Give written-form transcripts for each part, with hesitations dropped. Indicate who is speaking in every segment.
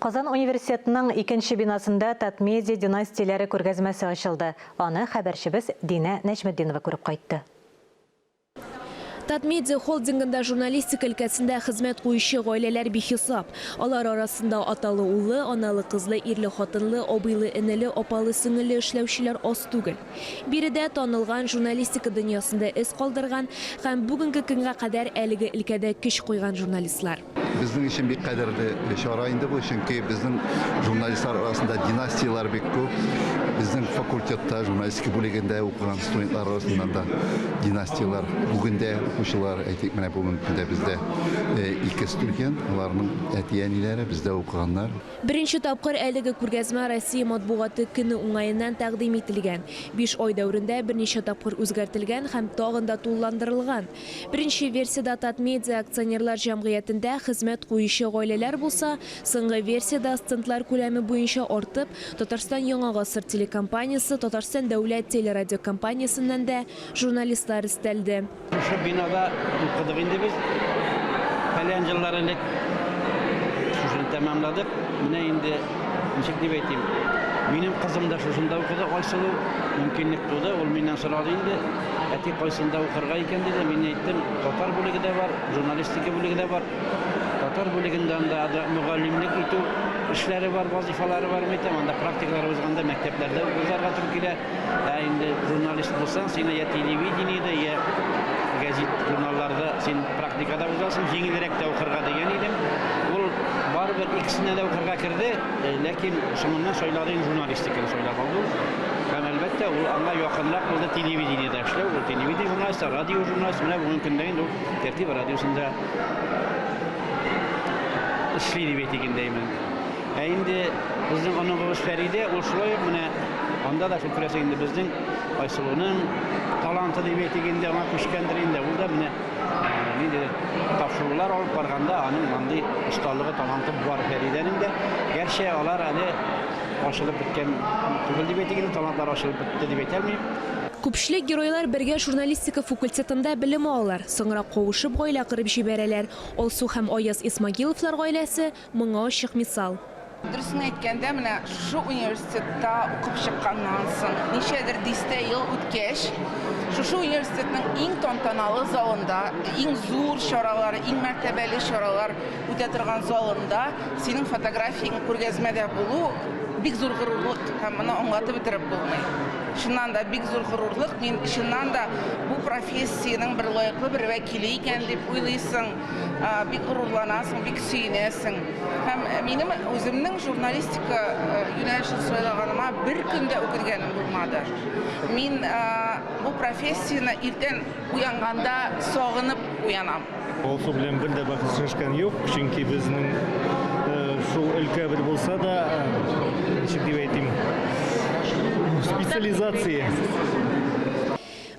Speaker 1: Казан университетының икенче бинасында Татмедиа династияләре күргәзмәсе ачылды. Аны хәбәрчебез Динә Нәҗметдинова күреп кайтты.
Speaker 2: Татмедиа холдингында журналистика өлкәсендә хезмәт куючы гаиләләр бихисап. Алар арасында аталы-уллы, аналы-кызлы, ирле-хатынлы, абыйлы-энеле, апалы-сеңелле эшләүчеләр аз түгел. Биредә танылган журналистика дөньясында эз калдырган һәм бүгенге көнгә кадәр әлеге өлкәдә көч куйган журналистлар.
Speaker 3: Безнең өчен бик кадерле чара инде бу, чөнки безнең журналистлар арасында династияләр бик күп. Безнең факультетта журналистика бүлегендә укыган студентлар арасыннан да династияләр бүген дә укучылар, әйтик, менә бүгенге көндә бездә ике студент, аларның әти-әниләре бездә укыганнар.
Speaker 2: Беренче тапкыр әлеге күргәзмә Россия матбугаты көне уңаеннан тәкъдим ителгән. Биш ай дәверендә берничә тапкыр үзгәртелгән һәм тагын да тулыландырылган. Беренче версиядә Татмедиа акционерлар җәмгыятендә хезмәт куючы гаиләләр булса, соңгы версиядә стендлар күләме буенча артып, Татарстан Яңа гасыр телекомпаниясе, Татарстан дәүләт телерадиокомпаниясеннән дә журналистлар өстәлде.
Speaker 4: Шушы бинада укыдык инде без. Фәлән еллар элек шушыны тәмамладык. Менә инде ничек дип әйтим, минем кызым да шушында укыды, Айсылу. Мөмкинлек туды, ул миннән сорады инде, әти кайсында укырга икән диде. Мин әйттем, татар бүлеге дә бар, журналистика бүлеге дә бар. Татар бүлегендә анда да мөгаллимлек итү эшләре бар, вазифалары бар, мин әйтәм, анда практикалар узганда мәктәпләрдә узарга туры килә. Ә инде журналист булсаң, сине я телевидениедә, я гәзит, журналларда син практикада узасың, җиңелрәк тә укырга дигән идем. Ул барыбер икесенә дә укырга керде, ләкин соңыннан сайлады инде журналистиканы сайлап алды ул. Һәм әлбәттә, ул аңа якынрак булды телевидениедә эшләү. Ул телевидение журналисты, радио журналисты. Менә бүгенге көндә инде ул Тәртип радиосында эшли дип әйтик инде, әймен. Ә инде безнең оныгыбыз Фәридә, ул шулай ук менә анда да шул күрәсең инде безнең Айсылуның таланты дип әйтик инде, аңа күчкәндер инде. Ул да менә ниндидер тапшырулар алып барганда аның мондый осталыгы, таланты бар Фәридәнең дә. Гәрчә алар әле ачылып беткән түгел дип әйтик инде, талантлар ачылып бетте дип әйтә алмыйм.
Speaker 2: Күпчелек геройлар бергә журналистика факультетында белем алалар, соңрак кавышып гаилә корып җибәрәләр. Алсу һәм Аяз Исмагиловлар гаиләсе, Моңа ачык мисал.
Speaker 5: Дөресен әйткәндә, менә шушы университетта укып чыкканнан соң, ничәдер дистә ел үткәч, шушы университетның иң тантаналы залында, иң зур чаралар, иң мәртәбәле чаралар үтә торган залында синең фотографияң күргәзмәдә булу бик зур горурлык һәм моны аңлатып бетереп булмый. Чыннан да бик зур горурлык. Мин чыннан да бу профессиянең бер лаеклы бер вәкиле икән дип уйлыйсың. Бик горурланасың, бик сөенәсең. Һәм минем үземнең журналистика юнәлешен сайлаганыма бер көн дә үкенгәнем булмады. Мин бу профессияне иртән уянганда сагынып уянам.
Speaker 6: Алсу белән бер дә бәхәсләшкән юк, чөнки безнең шул өлкә бер булса да, ничек дип әйтим, специализация.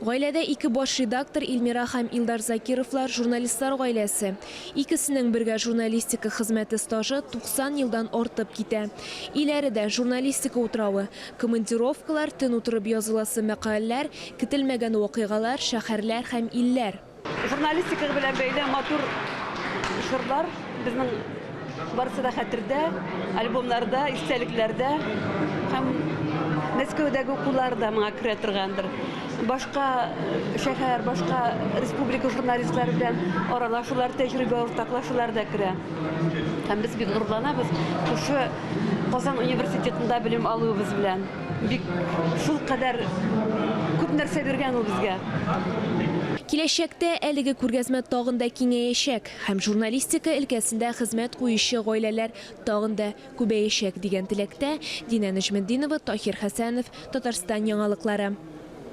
Speaker 2: Гаиләдә ике баш редактор Илмира һәм Илдар Закировлар журналистлар гаиләсе. Икесенең бергә журналистика хезмәте стажы 90 елдан артып китә. Өйләре дә, журналистика утравы. Командировкалар, төн утырып языласы мәкаләләр, көтелмәгән вакыйгалар, шәһәрләр һәм илләр.
Speaker 7: Журналистика белән бәйле матур чорлар безнең барысы да хәтердә, альбомнарда, истәлекләрдә һәм Мәскәүдәге укулар да моңа керә торгандыр. Башка шәһәр, башка республика журналистлары белән аралашулар, тәҗрибә уртаклашулар да керә. Һәм без бик горурланабыз шушы Казан университетында белем алуыбыз белән. Бик шулкадәр күп нәрсә биргән ул безгә.
Speaker 2: Киләчәктә әлеге күргәзмә тагын да киңәячәк һәм журналистика өлкәсендә хезмәт куючы гаиләләр тагын да күбәячәк, дигән теләктә Динә Нәҗметдинова, Таһир Хәсәнов, Татарстан яңалыклары.